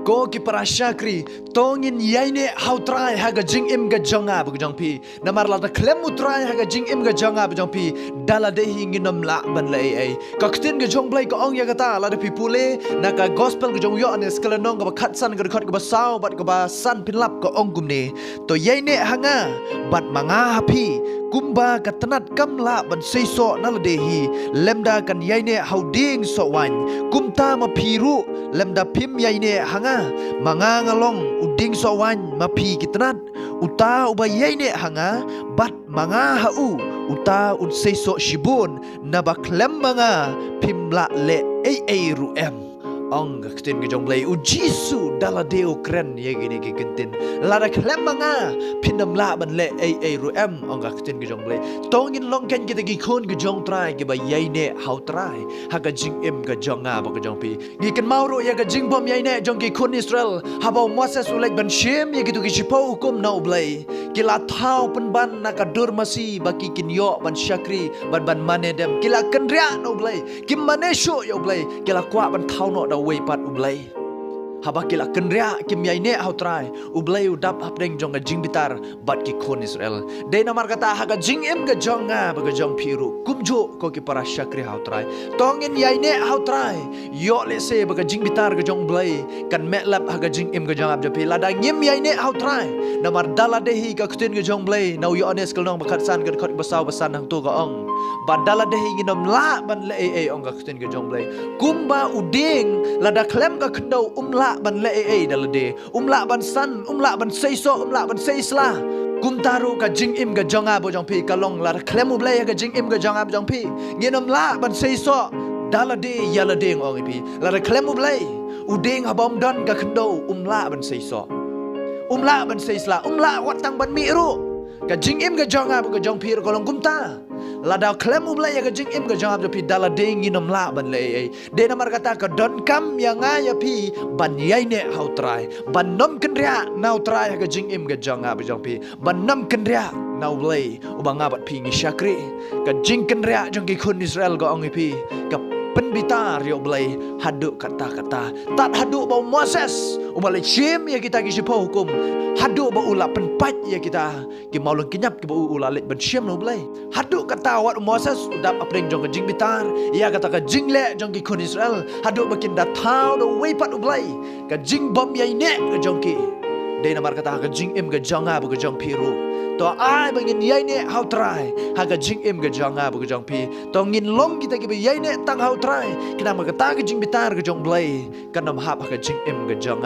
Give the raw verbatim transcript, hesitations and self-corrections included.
Ko ki para shakri, to ngin ïaineh ha u Trai ha ka jingim ka jong nga bad ka jong phi. Namar lada khlem u Trai ha ka jingim ka jong nga bad jong phi, da lade hi ngin ym lah ban leh ei ei. Ka ktien ka jong u Blei ka ong ïa kata, lada phi pule na ka gospel ka jong u Ïoannis ka lynnong kaba khatsan, ka dkhot kaba saw bad kaba san, phin lap ka ong kumne: To ïaineh ha nga bad ma nga ha phi, kumba ka tnat kam lah ban seisoh na lade hi lymda kan ïaineh ha u dieng soh waiñ, kumta ma phi ruh lymda phim ïaineh ha nga. Ma nga nga long u dieng soh waiñ, ma phi ki tnat. Uta uba ïaineh ha nga bad ma nga ha u, uta un seisoh shibun, naba khlem ma nga phim lah leh ei ei ruh em. Ong ka ktien ka jong u Blei, u Jisu da lade u kren ïa kine ki kyntien: Lada khlem ma nga phin ym lah ban leh ei ei ruh em, ong ka ktien ka jong u Blei. To ngin long kein kita ki khun ka jong u Trai kiba ïaineh ha u Trai ha ka jingim ka jong nga bad ka jong phi. Ngi kynmaw ruh ïa ka jingbym ïaineh jong ki khun Israel haba u Moses u leit ban shim ïa kito ki shiphew hukum na u Blei. Ki la thaw pynban na ka dur masi ba ki kin ïoh ban shakri bad ban mane dem. Ki la kynriah na u Blei, kim mane shuh ïa u Blei, ki la kwah ban thaw noh da uwei pat u blei. Haba ki la kynriah, kim ïaineh ha u Trai, u Blei u dap hapdeng jong ka jingbitar bad ki khun Israel. Dei namar kata ha ka jingim ka jong nga bad ka jong phi ruh, kumjuh ko ki para shakri ha u Trai, to ngin ïaineh ha u Trai. Ïoh lehse ba ka jingbitar ka jong u Blei kan meh lap ha ka jingim ka jong nga bad jong phi lada ngim ïaineh ha u Trai. Namar da lade hi, ka ktien ka jong u Blei na u Ïoannis ka lynnong ba khatsan, ka dkhot ba saw ba san, hangto ka ong ba da lade hi ngin ym lah ban leh ei ei, ong ka ktien ka jong u Blei. Kumba u dieng lada khlem ka khyndew um lah ban leh ei ei da lade, um lah ban san, um lah ban seisoh, um lah ban seisla, kumta ruh ka jingim ka jong nga bad jong phi ka long, lada khlem u Blei ha ka jingim ka jong nga bad jong phi, ngin ym lah ban seisoh da lade ïa lade, nga ong ïa phi. Lada khlem u Blei, u dieng haba um don ka khyndew um lah ban seisoh, um lah ban seisla, um lah wat tang ban mih ruh. Ka jingim ka jong nga bad ka jong phi ruh ka long kumta. Lada khlem u Blei ha ka jingim ka jong nga bad jong phi, da lade ngin ym lah ban leh ei ei. Dei namar kata ka donkam ïa nga ïa phi ban ïaineh ha u Trai, ban ym kynriah na u Trai ha ka jingim ka jong nga bad jong phi, ban ym kynriah na u Blei uba nga bad phi ngi shakri. Ka jingkynriah jong ki khun Israel, nga ong ïa phi, ka pynbitar ïa u Blei haduh katta katta. Tad haduh ba u Moses uba leit shim ïa kita ki shiphew hukum, haduh ba u la pynpait ïa kita ki mawlyngkniap kiba u, u la leit ban shim na u Blei. Haduh katta wat u Moses u dap hapdeng jong ka jingbitar ïa kata ka jingleh jong ki khun Israel, haduh ba kin da thaw da uwei pat u blei. Ka jingbym ïaineh ka jong ki. Dei namar kata ha ka jingim ka jong nga bad ka jong phi ruh, to ai ba ngin ïaineh ha u Trai ha ka jingim ka jong nga bad ka jong phi. To ngin long kita kiba ïaineh tang ha u Trai, khnang ba kata ka jingbitar ka jong u Blei kan ym hap ha ka jingim ka jong